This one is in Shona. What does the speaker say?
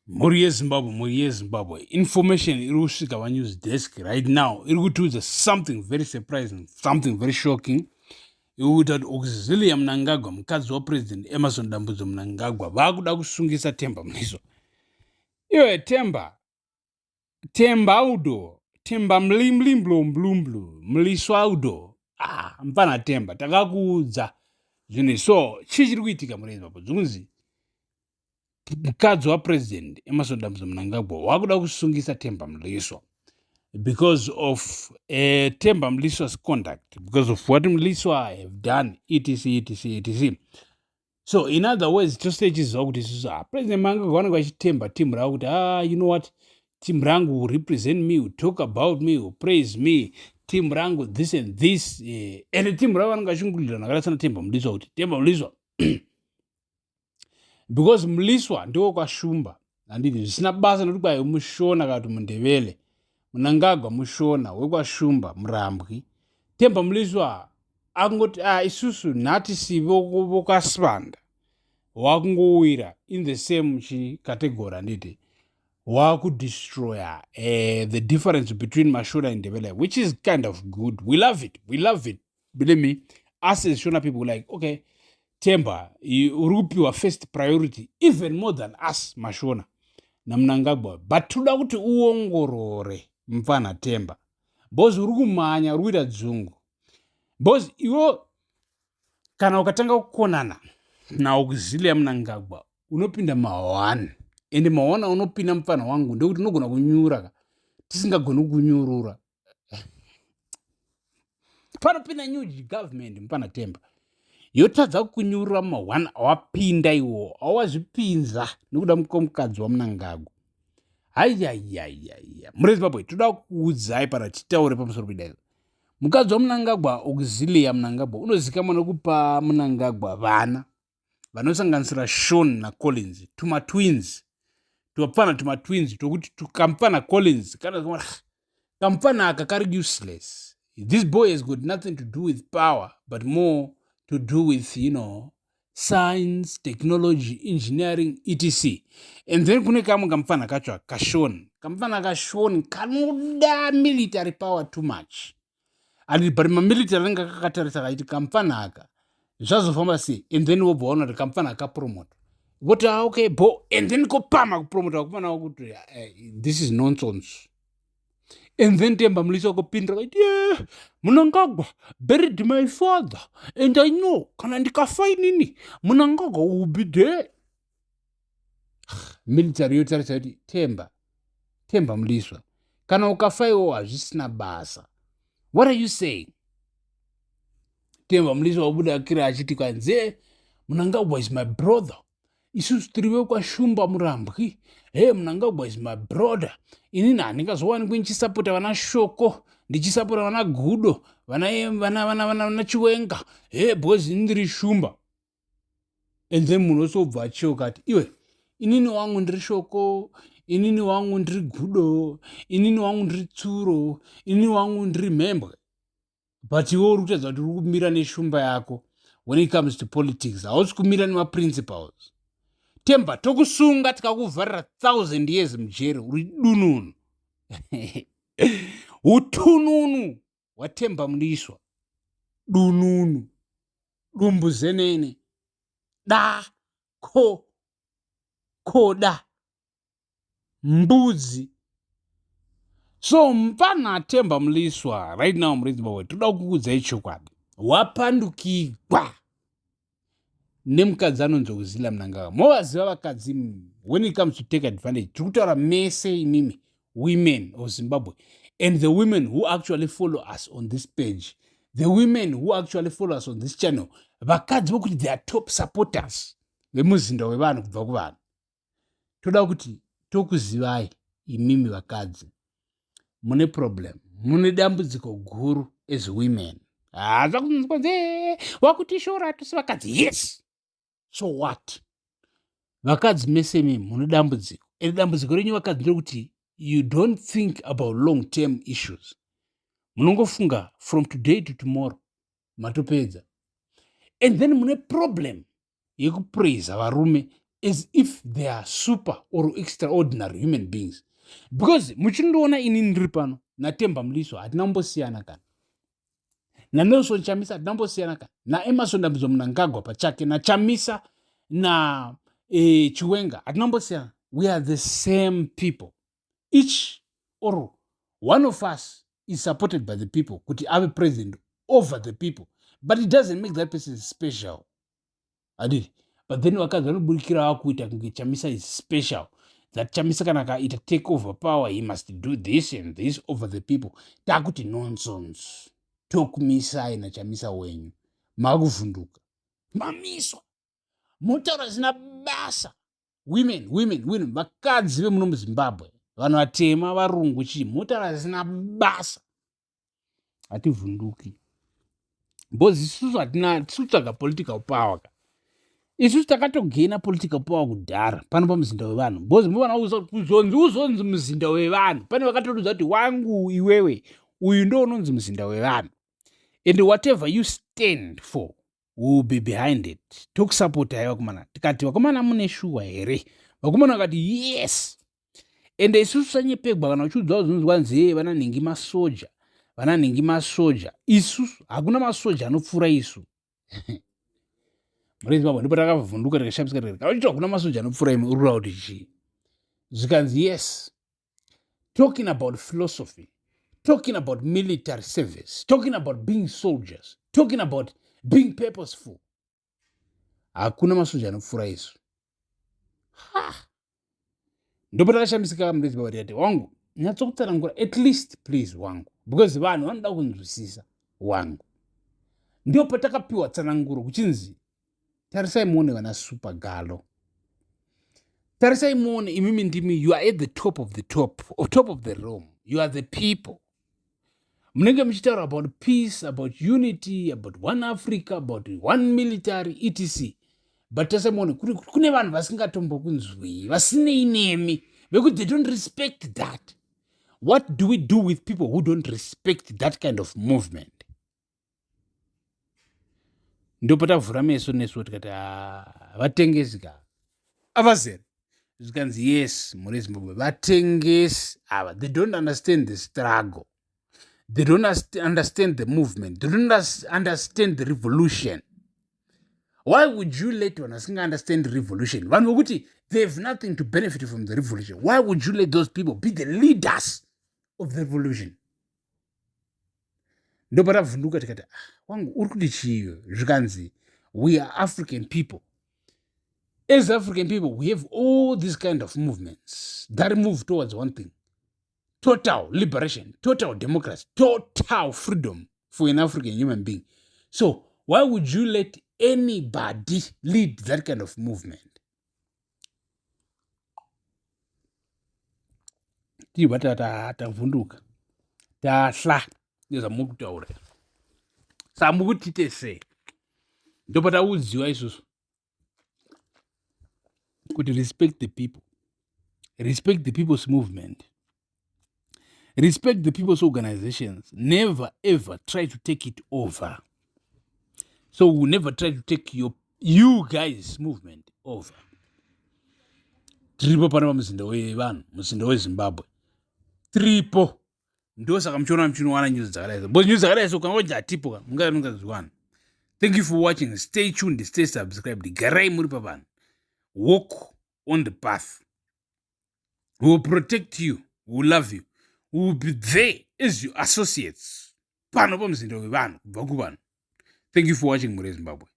Mhuri yeZimbabwe, mhuri yeZimbabwe, information iri kusvika panews desk right now iri kutiudza something very surprising, something very shocking. Iri kuita kuti Auxilia Mnangagwa, mukadzi waPresident Emmerson Dambudzo Mnangagwa, vakuda kusungisa Temba Mliswa. Iwe Temba, Temba Udo, Temba Mlimblimblo Mlumblu, Mliswa Udo. Ah, mfana Temba, takakuudza zvinhu. So, chii chiri kuitika mhuri yeZimbabwe? Zvikunzi mukadzi waPresident Emmerson Dambudzo Mnangagwa wakuda kusungisa Temba Mliswa because of Temba Mliswa's conduct, because of what Mliswa have done, etc, etc, etc. So in other words, tose tichiziva kuti isusu, ah, President Mnangagwa vanenge vachitemba team ravo kuti, ah, you know what, team rangu will represent me, will talk about me, will praise me, team rangu this and this, and team ravo vanenge vachingulirana vakaita sana Temba Mliswa, kuti Temba Mliswa, because Mliswa ndiwo kwaShumba, handiti? Zvisina basa nokuti kwai muShona kana kuti muNdevele. Mnangagwa muShona wekwaShumba Murambwi. Temba Mliswa akungoti, ah, isusu nhatisi vokasivanda, wakungowira in the same chicategory, handiti? Wakudestroya the difference between maShona and Ndebele, which is kind of good. We love it, we love it. Believe me, us as Shona people, like, okay, Temba, uri kupiwa first priority even more than us maShona naMnangagwa, but toda kuti uongorore, mufana Temba, because uri kumanya, uri kuita dzungu, because iwo kana ukatanga kukonana naAuxilia Mnangagwa, unopinda ma1, ende ma1 unopinda, mufana wangu, ndekuti unogona kunyura tisingagoni kunyurura. Panopinda new government, mufana Temba, yotadza kunyurura ma1 awapinda iwo awazvipinza nekuda kwemukadzi waMnangagwa. Haiyaiyaiyaiya, muri Zimbabwe, toda kuudzai pana titaure pamusoro pedaizo. Mukadzi waMnangagwa, Auxilia Mnangagwa, unozikamwa nekupa Mnangagwa vana vanosanganisira Sean naCollins, tumatwins, tupfana, tumatwins tokuti kamupfana Collins kana kamupfana aka kari useless. This boy has got nothing to do with power but more to do with science, technology, engineering, etc. And then kune kamwe kamupfana kacho kaSean. Kamupfana kaSean kanoda military power too much, and but mamilitary anenge akakatarisa kaiti kamupfana aka zvazofamba sei? And then wobva waona kuti kamupfana akapromota, voti, ah, okay, bo. And then kopama kupromota vakomana kuti, this is nonsense. And then Temba Mliswa kupindura kaiti, yeah, Mnangagwa buried my father and I know kana ndikafa inini, Mnangagwa will be there. Military yotarisa kuti, Temba, Temba Mliswa, kana ukafa iwo hazvisina basa. What are you saying? Temba Mliswa wabuda kira achiti kwanze, Mnangagwa is my brother, isusu tiri vekwaShumba Murambwi. He, Mnangagwa is my brother, inini handingazowanikwi ndichisapota vana Shoko, ndichisapota vana Gudo, vana Chiwenga, he, because ini ndiri Shumba. And then munhu wese wobva acheuka ati, iwe, inini wangu ndiri Shoko, inini wangu ndiri Gudo, inini wangu ndiri Tsuro, inini wangu ndiri Mhembwe, but iwe uri kutaridza kuti uri kumira neshumba yako. When it comes to politics, hausi kumira nemaprinciples. Temba, tokusunga tikakuvharira 1000 years mujeri. Uri dununu, utununu waTemba Mliswa, dununu, dumbu zenene, da ko koda mbudzi. So mupfana Temba Mliswa, right now muri Zimbabwe, toda kukuudzai chokwadi, wapandukigwa nemukadzi anonzi Auxilia Mnangagwa. Movaziva vakadzi, when it comes to take advantage. Tiri kutaura mese imimi women of Zimbabwe and the women who actually follow us on this page, the women who actually follow us on this channel, vakadzi vokuti they are top supporters vemuzinda wevanhu kubva kuvanhu. Toda kuti tokuzivai imimi vakadzi, mune problem, mune dambudziko guru as women. Hazakunzwanze wakutishora tusi vakadzi. Yes, so what? Vakadzi mese imi mune dambudziko, ende dambudziko renyu vakadzi nderekuti you don't think about long term issues. Munongofunga from today to tomorrow, matopedza. And then mune problem yekupraisa varume. as if they are super or extraordinary human beings. Because muchindiona ini ndiri pano naTemba Mliswa, hatina kumbosiyana kana naNelson Chamisa, hatina kumbosiyana kana naEmmerson Dambudzo Mnangagwa pachake, naChamisa na Chiwenga, hatina kumbosiyana. We are the same people. Each or one of us is supported by the people kuti ave president over the people, but it doesn't make that person special, adidi? But then vakadzi vanoburikira vakuita kunge Chamisa is special, that Chamisa kana akaita take over power, he must do this and this over the people. Takuti nonsense, tokumisai naChamisa wenyu. Makuvhunduka, mamiswa, motaura zvisina basa. Women, women, women, vakadzi vemuno muZimbabwe, vanhu vatema, varungu, chii, motaura zvisina basa. Hativhunduki because isusu hatina, tisi kutsvaga political power ka. Isusu takatogaina political power kudhara pano pamuzinda wevanhu, because muvana kuzonzi uzonzi muzinda wevanhu, pane vakatodudza kuti, "Wangu iwewe, uyu ndo unonzi muzinda wevanhu, and whatever you stand for will be behind it." Tokusapotai vakomana. Tikati, "Vakomana, mune shuwa here?" Vakomana vakati, "Yes." Ende isusu sanyepegwa kana uchiudzwa kuzonzwa nzee, vana nhingi masoja, vana nhingi masoja. Isusu hakuna masoja anopfuura isu muri Zimbabwe. Ndipo takavhunduka, tikashamisika, tikati, "Kana uchiti hakuna masoja anopfuura imi, uri kuti chii?" Zvikanzi, "Yes, talking about philosophy, talking about military service, talking about being soldiers, talking about being purposeful, hakuna masoja anopfuura isu." Ha, ndipo takashamisika muri Zimbabwe. Tikati, "Wangu, nyatsokutsanangura at least please, wangu, because vanhu vanoda kunzwisisa, wangu." Ndipo patakapiwa tsananguro kuchinzi, "Tarisai muone vana Supergalo, tarisai muone imimi, ndimi, you are at the top of the top, of top of the room. You are the people munenge muchitaura about peace, about unity, about one Africa, about one military, etc. But tarisai muone kune vanhu vasingatombokunzwii, vasinei nemi, vekuti they don't respect that. What do we do with people who don't respect that kind of movement?" Ndopatavhura meso nesuwo, tikati, ah, vatengesi ka avazere. Zvikanzi, "Yes, muri Zimbabwe, vatengesi ava, they don't understand the struggle, they don't understand the movement, they don't understand the revolution. Why would you let vanhu vasinga understand revolution, vanhu vokuti they have nothing to benefit from the revolution, why would you let those people be the leaders of the revolution?" Ndopatavhunduka, tikati, "Ah, wangu, uri kuti chiyo?" Zvikanzi, "We are African people. As African people, we have all these kind of movements that move towards one thing: total liberation, total democracy, total freedom for an African human being. So why would you let anybody lead that kind of movement?" Tibva tavhunduka, tahla nezvamuri kutaura, saka muri kutiite sei? Ndopataudziwa isusu kuti respect the people, respect the people's movement, respect the people's organizations. Never ever try to take it over. So we'll never try to take you guys' movement over. Tiripo pano pamuzinda wevanhu, muzinda weZimbabwe, tiripo. Ndosaka muchiona muchinowana news dzakadai so, because news dzakadai so kana kuti hatipo ka, mungamungaziwana. Thank you for watching. Stay tuned, stay subscribed. Garai muri pavanhu. Walk on the path. We will protect you, we will love you, we will be there as your associates pano pamuzinda wevanhu, kubva kuvanhu. Thank you for watching, muri Zimbabwe.